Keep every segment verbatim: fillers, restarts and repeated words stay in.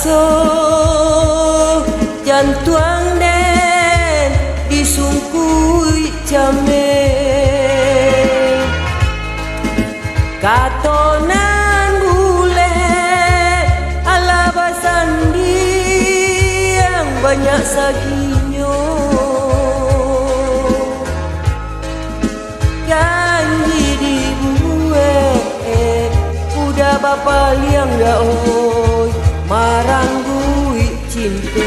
So, jantuang den disungkuik cameh. Kato nan bulek, alah basandiang banyak saginyo. Janji dibuek, udah bapaliang dah, oi, marangguik cinto.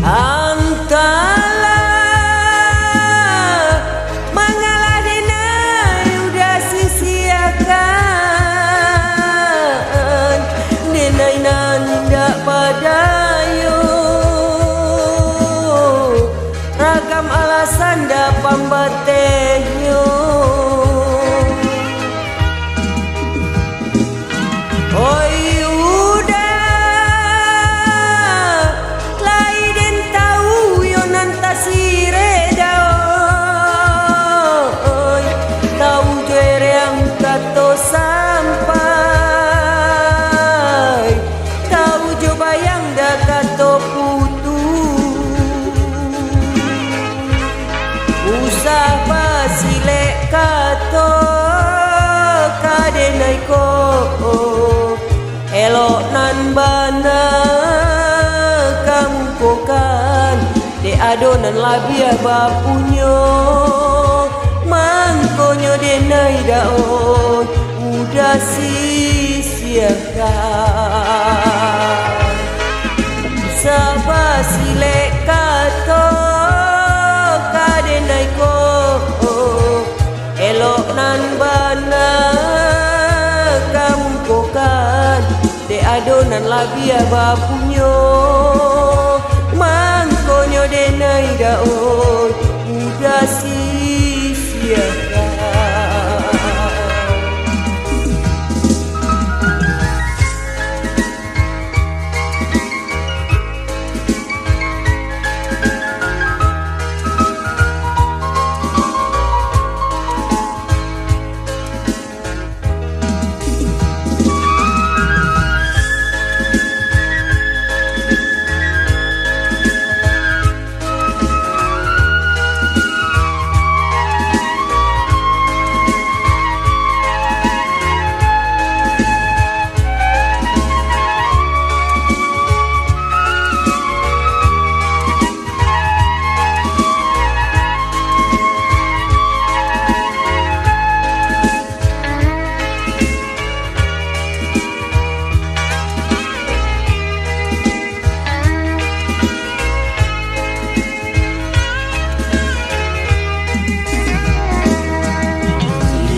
Antahlah, mangalah denai udah sisiahkan, denai nan indak padayo, ragam alasan dah pambatehnyo. Oi, udah, lai den tau yo nan tasirek dah, oi. Tau jo ereang kato sampai, tau jo bayang dah kato putuih. Usah basilek kato ka denai ko, elok nan bana kamukokan, dek ado nan labiah bapunyo, mangkonyo denai dah, oi, udah sisiah. Sabasilek kato ka denai ko, elok nan bana kamukokan, dek ado nan labiah bapunyo, mangkonyo denai dah, oi, udah sisiahkan.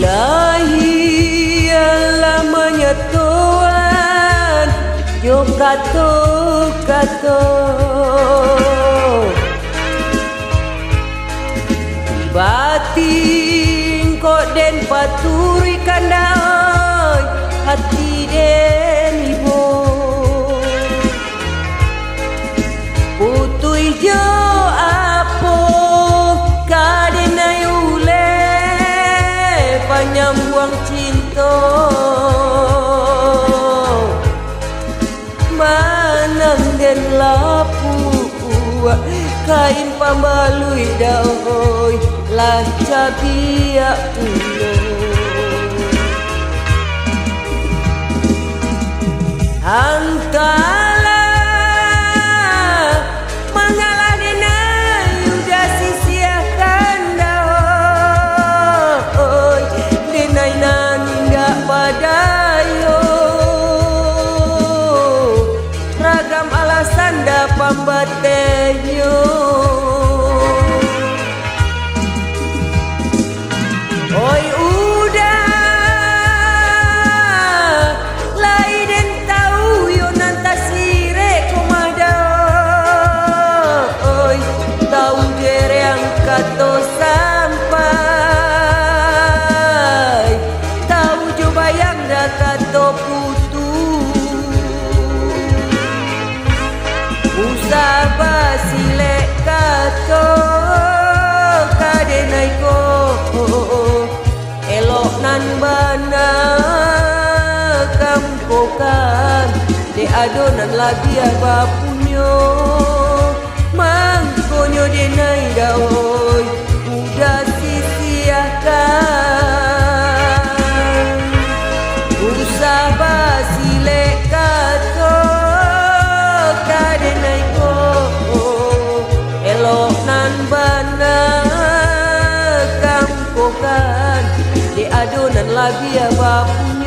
Ilahi, alah manyatoan jo kato-kato. Batin kok den paturuikan dai hati den ibo. Putuih jo apo ka den ai uleh panyambuang cinto. Manang den lapuak, kain pambaluik doi lah cabiak pulo. Antahlah, mangalah denai udah sisiahkan doi, denai nan indak padayo, ragam alasan dah pambatehnyo. Oi, udah, lai den tau yo nan tasirek ko mah doi. Tau jo ereang kato sampai, tau jo bayang dah kato putuih. Usah basilek kato ka denai ko, elok nan bana Bukan, dek ado nan labiah bapunyo, mangkonyo denai dawoi, mudah sisiahkan. Usah basilek kato ka denai ko, elok nan bana kamukokan, dek ado nan labiah bapunyo.